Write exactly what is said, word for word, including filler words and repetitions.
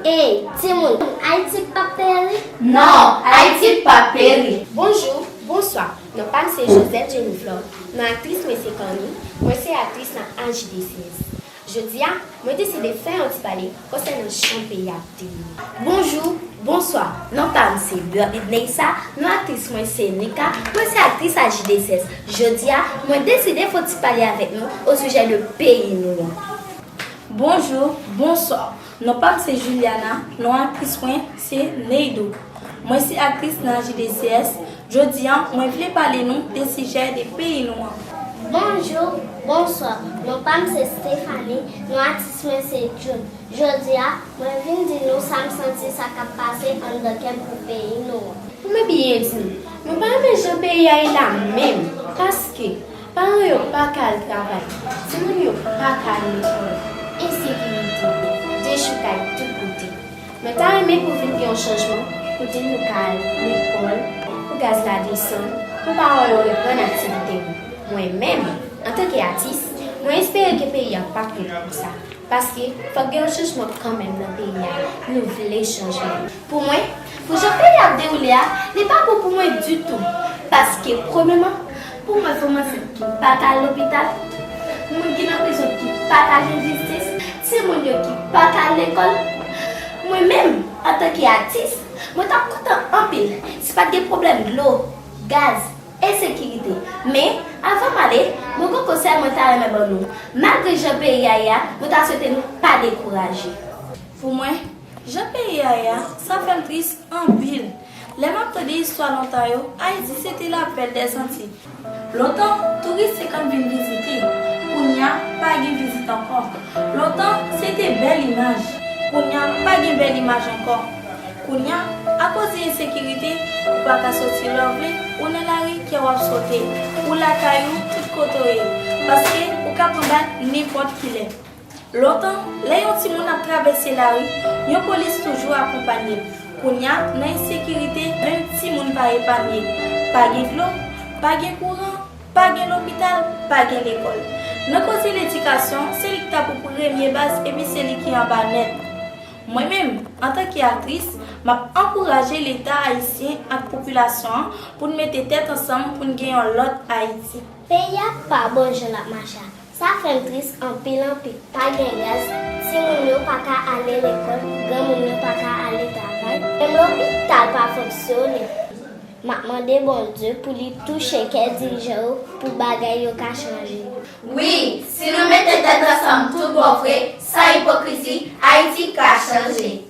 Ey, timoun, Ayiti p ap peri? Non, Ayiti p ap peri. Bonjou, bonswa. Non pa m se Josette Jennifer. Non aktris mwen se Corny. Mwen se aktris nan H D C S. Jodi a, mwen deside fè yon ti pale konsènan jan peyi a ap dewoule. Bonjou, bonswa. Non pa m se Bertnide Neissa. Non aktris mwen se Nika. Mwen se aktris H D C S. Jodi a, mwen deside fè yon ti pale avèk nou osijè de peyi nou an. Bonjou, bonswa. Non pa m se Juliana, non aktris mwen se Neido. Mwen se aktris nan H D C S. Jodi a, mwen vle pale nou de sijè de peyi nou an. Bonjou, bonswa. Non pa m se Stephanie, non aktris mwen se June. Jodi a, mwen vin di nou sa m santi sa k ap pase anndan kè m pou peyi nou an. Pou mwen byen di nou, mwen pa renmen jan peyi a ye la menm, paske paran yo pa ka al travay, timoun yo pa ka al lekòl, ensekirite, dechoukay tout kote. Mwen ta renmen pou vin gen yon chanjman kote nou ka al lekòl, pou gaz la desann, pou paran yo reprann aktivite yo. Mwen menm, antanke atis, mwen espere ke peyi a p ap ret konsa. Paske fòk gen yon chanjman kanmenm nan peyi a, nou vle chanjman. Pou mwen, pou jan peyi a ap dewoule a, li pa bon pou mwen ditou. Paske premyèman, pou mwen fanm ansent ki pa ka al lopital, moun ki nan prizon ki pa ka jwenn jistis, timoun yo ki pa ka al lekòl. Mwen menm, antanke atis, mwen t ap kontan anpil si pa t gen pwoblèm dlo, gaz, ensekirite. Men, avan m ale, mwen gen yon konsèy mwen ta renmen ban nou. Malgre jan peyi a ye a, mwen ta swete nou pa dekouraje. Pou mwen, jan peyi a ye a, sa fè m tris anpil. Lè m ap tande istwa lontan yo, Ayiti se te lapèl dèzanti. Lontan, touris te konn vin vizite. Kounye a, pa gen vizit ankò. Lontan, se te bèl imaj. Kounye a, pa gen bèl imaj ankò. Kounye a, akoz de ensekirite, ou pa ka soti lè w vle, ou nan lari kè w ap sote, ou lakay ou tout kote w ye, paske ou ka pran bal nenpòt kilè. Lontan, lè yon timoun ap travèse lari, yon polis toujou akonpanye l. Kounye a, nan ensekirite, menm timoun pa epanye. Pa gen dlo, pa gen kouran, pa gen lopital, pa gen lekòl. Nan koze ledikasyon, se li ki ta pou premye baz epi se li ki anba nèt. Mwen menm, antanke aktris, m ap ankouraje Leta ayisyen ak popilasyon an pou n mete tèt ansanm pou n gen yon lòt Ayiti. Peyi a pa bon jan l ap mache a. Sa fè m tris anpil anpil. Pa gen gaz, timoun yo pa ka ale lekòl, granmoun yo pa ka ale travay, menm lopital pa fonksyone. M ap mande Bondye pou li touche kè dirijan yo pou bagay yo ka chanje. Wi, si nou mete tèt ansanm tout bon vre, san ipokrizi, Ayiti ka chanje.